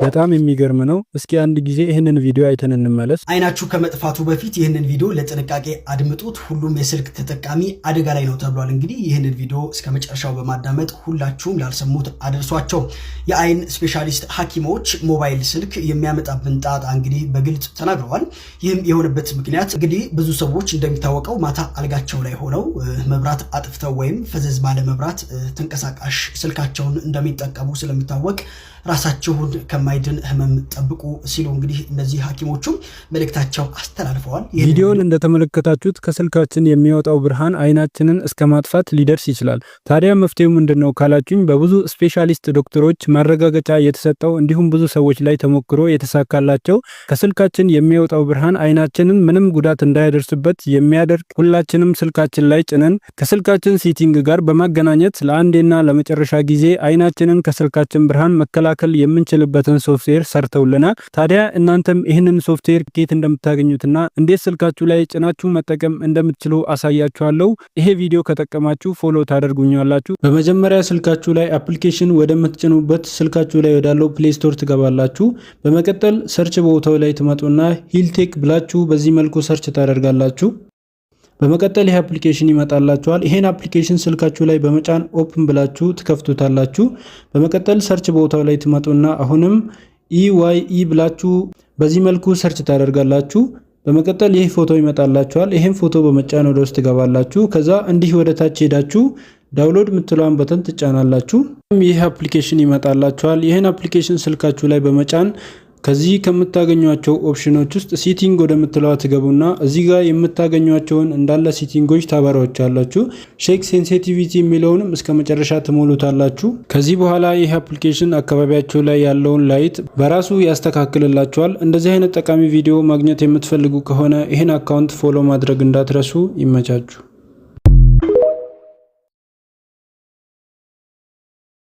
በጣም የሚገርም ነው። እስኪ አንድ ጊዜ ይህንን ቪዲዮ አይተን እንመለስ። አይናችሁ ከመጥፋቱ በፊት ይህንን ቪዲዮ ለጥንቃቄ አድምጡት። ሁሉም የስልክ ተጠቃሚ አደጋ ላይ ነው ተብሏል። እንግዲህ ይህንን ቪዲዮ እስከ መጨረሻው በማዳመጥ ሁላችሁም ላልሰሙት አድርሷቸው። የአይን ስፔሻሊስት ሐኪሞች ሞባይል ስልክ የሚያመጣብን ጣጣ እንግዲህ በግልጽ ተናግረዋል። ይህም የሆነበት ምክንያት እንግዲህ ብዙ ሰዎች እንደሚታወቀው ማታ አልጋቸው ላይ ሆነው መብራት አጥፍተው ወይም ፈዘዝ ባለ መብራት ተንቀሳቃሽ ስልካቸውን እንደሚጠቀሙ ስለሚታወቅ ራሳችሁን ከማይድን ህመም ጠብቁ ሲሉ እንግዲህ እነዚህ ሐኪሞቹም መልእክታቸው አስተላልፈዋል። ቪዲዮን እንደተመለከታችሁት ከስልካችን የሚወጣው ብርሃን አይናችንን እስከ ማጥፋት ሊደርስ ይችላል። ታዲያ መፍትሄው ምንድን ነው ካላችሁኝ፣ በብዙ ስፔሻሊስት ዶክተሮች ማረጋገጫ የተሰጠው እንዲሁም ብዙ ሰዎች ላይ ተሞክሮ የተሳካላቸው፣ ከስልካችን የሚወጣው ብርሃን አይናችንን ምንም ጉዳት እንዳያደርስበት የሚያደርግ፣ ሁላችንም ስልካችን ላይ ጭነን ከስልካችን setting ጋር በማገናኘት ለአንዴና ለመጨረሻ ጊዜ አይናችንን ከስልካችን ብርሃን መከላከል የምንችልበትን ሶፍትዌር ሰርተውልናል። ታዲያ እናንተም ይህንን ሶፍትዌር ከየት እንደምታገኙትና እንዴት ስልካችሁ ላይ ጭናችሁ መጠቀም እንደምትችሉ አሳያችኋለሁ። ይሄ ቪዲዮ ከጠቀማችሁ follow ታደርጉኛላችሁ። በመጀመሪያ ስልካችሁ ላይ application ወደምትጭኑበት ስልካችሁ ላይ ወዳለው Play Store ትገባላችሁ። በመቀጠል search ቦታው ላይ ትመጡና Healtek ብላችሁ በዚህ መልኩ search ታደርጋላችሁ። በመቀጠል ይህ application ይመጣላችኋል። ይሄን application ስልካችሁ ላይ በመጫን open ብላችሁ ትከፍቱታላችሁ። በመቀጠል search ቦታው ላይ ትመጡና አሁንም EYE ብላችሁ በዚህ መልኩ search ታደርጋላችሁ። በመቀጠል ይህ ፎቶ ይመጣላችኋል። ይህን ፎቶ በመጫን ወደ ውስጥ ትገባላችሁ። ከዛ እንዲህ ወደ ታች ሄዳችሁ download የምትለዋን button ትጫናላችሁ። ይህ application ይመጣላችኋል። ይህን application ስልካችሁ ላይ በመጫን ከዚህ ከምታገኟቸው option ኖች ውስጥ setting ወደምትለዋ ትገቡና እዚህ ጋር የምታገኟቸውን እንዳለ setting ኦች ታበሯቸዋላችሁ። Shake sensitivity የሚለውንም እስከ መጨረሻ ትሞሉታላችሁ። ከዚህ በኋላ ይህ application አካባቢያችሁ ላይ ያለውን light በራሱ ያስተካክልላችኋል። እንደዚህ አይነት ጠቃሚ ቪዲዮ ማግኘት የምትፈልጉ ከሆነ ይህን account follow ማድረግ እንዳትረሱ። ይመቻችሁ።